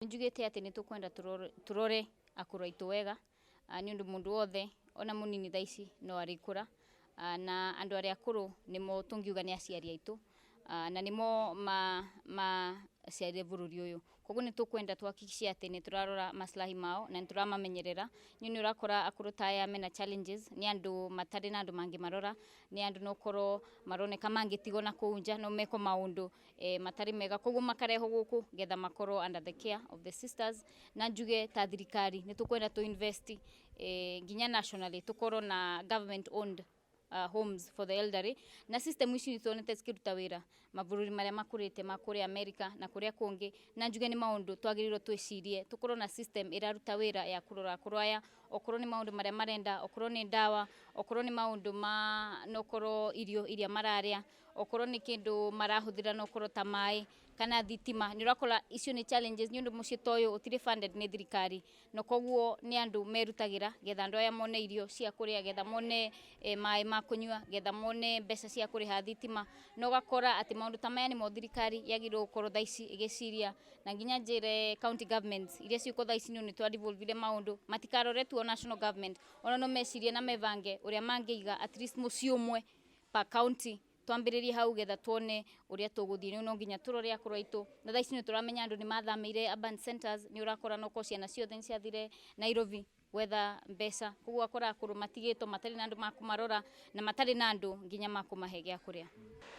Njugĩte atĩ nĩ tũkwenda tũrore akũrũ aitũ wega, nĩ ũndũ mũndũ wothe ona mũnini thaa ici no arĩkũra, na andũ arĩa akũrũ nĩmo tũngiuga nĩ aciari aitũ, na nĩmo maciarire bũrũri ũyũ. Koguo nĩ tũkwenda tũhakikice atĩ nĩ tũrarora maslahi mao na nĩ tũramamenyerera. Nĩ nĩ ũrakora akũrũ ta aya mena challenges, nĩ andũ matarĩ na andũ mangĩmarora, nĩ andũ nokorwo maroneka mangĩtigwo na kũu nja no meko maũndũ matarĩ mega, koguo makarehwo gũkũ getha makorwo under the care of the sisters. Na njuge ta thirikari nĩ tũkwenda tũ invest nginya nationally tũkorwo na government owned homes for the elderly. Na system ici nĩ tuonete cikĩruta wĩra mabũrũri marĩa makũrĩte ma kũrĩa America na kũrĩa kũngĩ. Na njuge nĩ maũndũ twagĩrĩirwo twĩcirie tũkorwo na system ĩraruta wĩra ya kũrora akũrũ aya, okorwo nĩ maũndũ marĩa marenda, okorwo nĩ ndawa, okorwo nĩ maũndũ ma nokorwo irio iria mararĩa, okorwo nĩ kĩndũ marahũthĩra, nokorwo ta maĩ kana thitima. Nĩ ũrakora icio nĩ challenges nĩ ũndũ mũciĩ ta ũyũ ũtirĩ funded nĩ thirikari, na koguo nĩ andũ merutagĩra getha andũ aya mone irio cia kũrĩa, getha mone maĩ ma kũnyua, getha mone mbeca cia kũrĩha thitima. Na ũgakora atĩ maũndũ ta maya nĩmo thirikari yagĩrĩirwo gũkorwo thaa ici ĩgĩciria. Na nginya njĩre county governments iria ciũko thaa ici, nĩ twa devolvire maũndũ, matikarore tu o national government, ona no mecirie na mebange ũrĩa mangĩiga at least mũciĩ ũmwe per county. Twambĩrĩrie hau getha tuone ũrĩa tũgũthiĩ. Nĩ no nginya tũrore akũrũ aitũ. Na thaa ici nĩ tũramenya andũ nĩ mathamĩire urban centers. Nĩ ũrakora nokorwo ciana ciothe nĩ ciathire Nairobi gwetha mbeca, koguo ũgakora akũrũ matigĩtwo matarĩ na andũ makũmarora na matarĩ na andũ nginya makũmahe gĩa kũrĩa.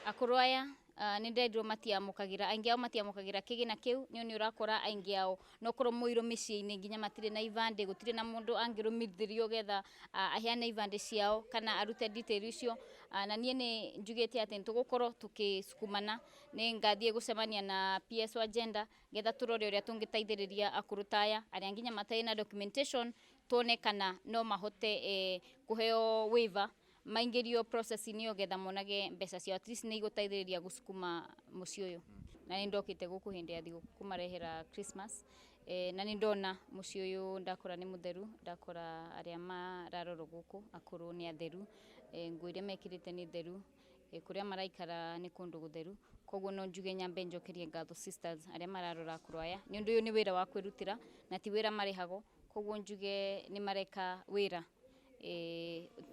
Akũrũ aya nĩ nderirwo matiamũkagĩra, aingĩ ao matiamũkagĩra kĩgĩna kĩu, nĩ ũrakora aingĩ ao nokorwo mũirũ mĩciĩ-inĩ nginya matirĩ na ibandĩ, gũtirĩ na mũndũ angĩrũmithĩrio getha aheane ibandĩ ciao kana arute detail icio. Na niĩ nĩ njugĩte atĩ nĩ tũgũkorwo tũkĩsukumana, nĩ ngathiĩ gũcemania na PS wa gender getha tũrore ũrĩa tũngĩteithĩrĩria akũrũ ta aya arĩa nginya matarĩ na documentation, tuone kana no mahote kũheo waiver maingĩrio process-inĩ ĩyo getha monage mbeca ciao. At least nĩ igũteithĩrĩria gũsukuma mũciĩ ũyũ. Na nĩ ndokĩte gũkũ hĩndĩ ya thigũkũ kũmarehera Christmas, na nĩ ndona mũciĩ ũyũ, ndakora nĩ mũtheru, ndakora arĩa mararorwo gũkũ akũrũ nĩ atheru, nguo iria mekĩrĩte nĩ theru, kũrĩa maraikara nĩ kũndũ gũtheru. Koguo no njuge nyambe njokerie ngatho sisters arĩa mararora akũrũ aya, nĩ ũndũ ũyũ nĩ wĩra wa kwĩrutĩra na ti wĩra marĩhagwo. Koguo njuge nĩ mareka wĩra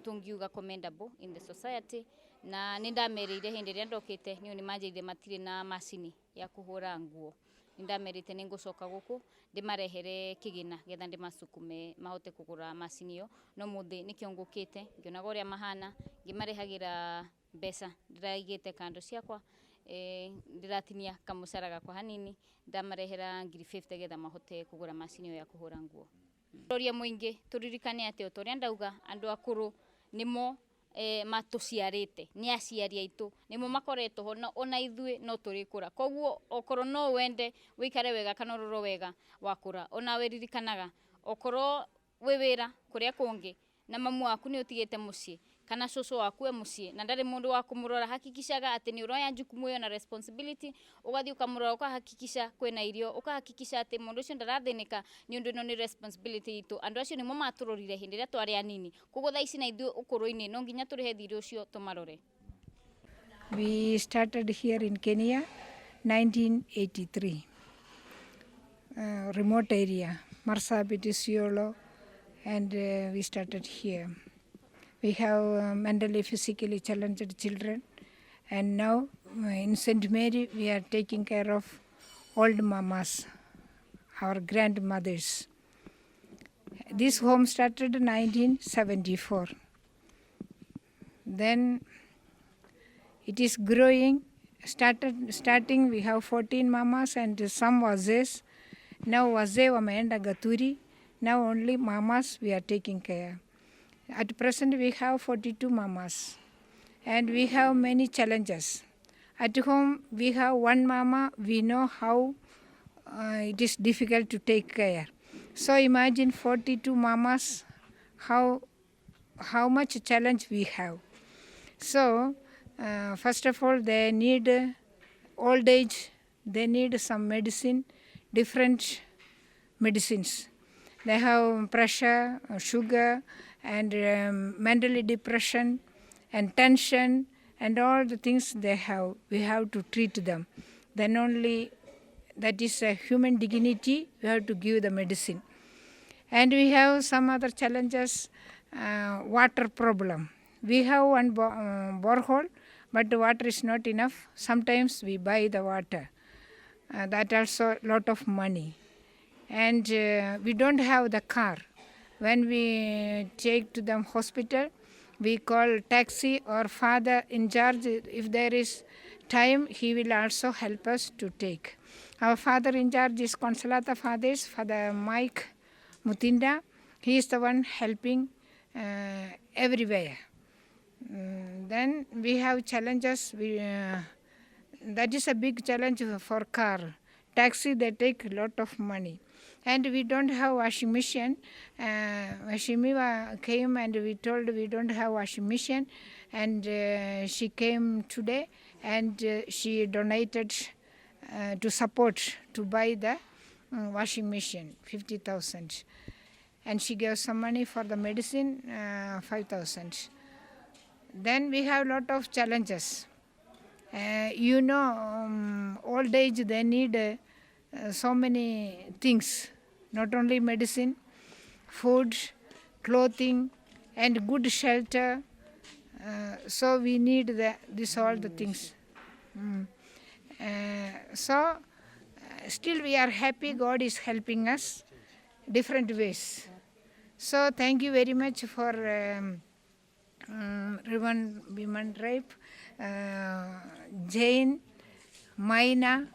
tungiuga commendable in the society. Na nĩ ndamerĩire hĩndĩ ĩrĩa ndokĩte, nĩ nĩ manjĩrire matirĩ na macini ya kũhũra nguo. Nĩ ndamerĩte nĩ ngũcoka gũkũ ndĩmarehere kĩgĩna getha ndĩmasukume mahote kũgũra macini ĩyo. No mũthĩ nĩkĩo ngũkĩte ngĩonaga ũrĩa mahana, ngĩmarehagĩra mbeca ndĩraigĩte kando ciakwa, ndĩratinia kamũcara gakwa hanini, ndamarehera 50,000 getha mahote kũgũra macini ĩyo ya kũhũra nguo. Roria mũingĩ tũririkane atĩ o ta ũrĩa ndauga, andũ akũrũ nĩmo matũciarĩte, nĩ aciari aitũ, nĩmo makoretwo ho, na ona ithuĩ no tũrĩkũra. Koguo okorwo no wende wĩikare wega kana ũrorwo wega wakũra, onawe ririkanaga okorwo wĩ wĩra kũrĩa kũngĩ na mamu waku nĩ ũtigĩte mũciĩ kana cũcũ waku e mũciĩ na ndarĩ mũndũ wa kũmũrora, hakikishaga atĩ nĩ ũroya jukumu ĩyo na responsibility, ũgathiĩ ũkamũrora, ũkahakikisha kwĩna irio, ũkahakikisha atĩ mũndũ ũcio ndarathĩnĩka, nĩ ũndũ ĩno nĩ responsibility itũ. Andũ acio nĩmo matũrorire hĩndĩ ĩrĩa twarĩ anini, koguo thaa ici na ithuĩ ũkũrũ-inĩ no nginya tũrĩhe thirĩ ũcio tũmarore. We started here in Kenya 1983. Remote area, Marsabit, Isiolo, and we started here. We have mentally, physically challenged children, and now in St. Mary we are taking care of old mamas, our grandmothers. This home started in 1974. Then it is growing. Starting we have 14 mamas and some wazees. Now wazee wameenda Gaturi. Now only mamas we are taking care. At present we have 42 mamas and we have many challenges. At home we have one mama, we know how it is difficult to take care. So imagine 42 mamas, how much challenge we have. So first of all, they need old age, they need some medicine, different medicines. They have pressure, sugar, and mentally depression, and tension, and all the things they have. We have to treat them. Then only That is a human dignity. We have to give the medicine. And we have some other challenges, water problem. We have one borehole, but the water is not enough. Sometimes we buy the water. That also lot of money. And we don't have the car. When we take to the hospital, we call taxi or father in charge. If there is time, he will also help us to take. Our father in charge is Consolata Fathers, Father Mike Mutinda. He is the one helping everywhere. Then we have challenges. That is a big challenge for car. Taxi, they take a lot of money. And we don't have washing machine. Shimiwa came and we told we don't have washing machine. And she came today and she donated to support to buy the washing machine, 50,000. And she gave some money for the medicine, 5,000. Then we have lot of challenges. Old age they need so many things, not only medicine, food, clothing, and good shelter. So we need this all the things. Mm. So still we are happy. God is helping us different ways. So thank you very much for Women Rape, Jane, Maina,